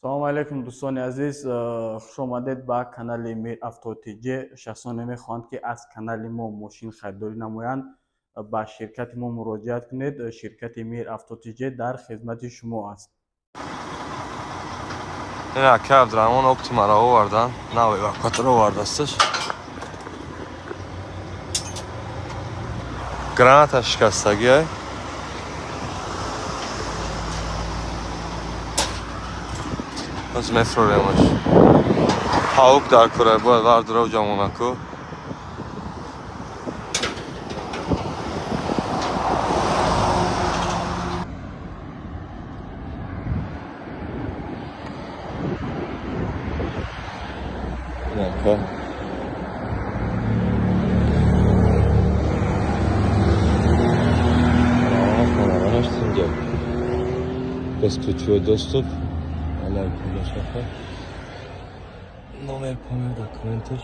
Салому алайкум, дӯстони азиз, хушомадед ба канали Мир Авто ТЖ. Шахсоне мехоҳанд, ки аз канали мо мошин харидорӣ намоянд, ба ширкати мо муроҷиат кунед. Ширкати Мир Авто ТЖ дар хизмати шумо аст. Ин ака Абдураҳмон Оптимаро овардан, нав эвакуатор овардасташ. Граната шикастагиай. Боз мефроремаш. Паук дар кора бояд вардора ҷамонаку. Инака. Бесключевой доступ. Номер, помер, документаш.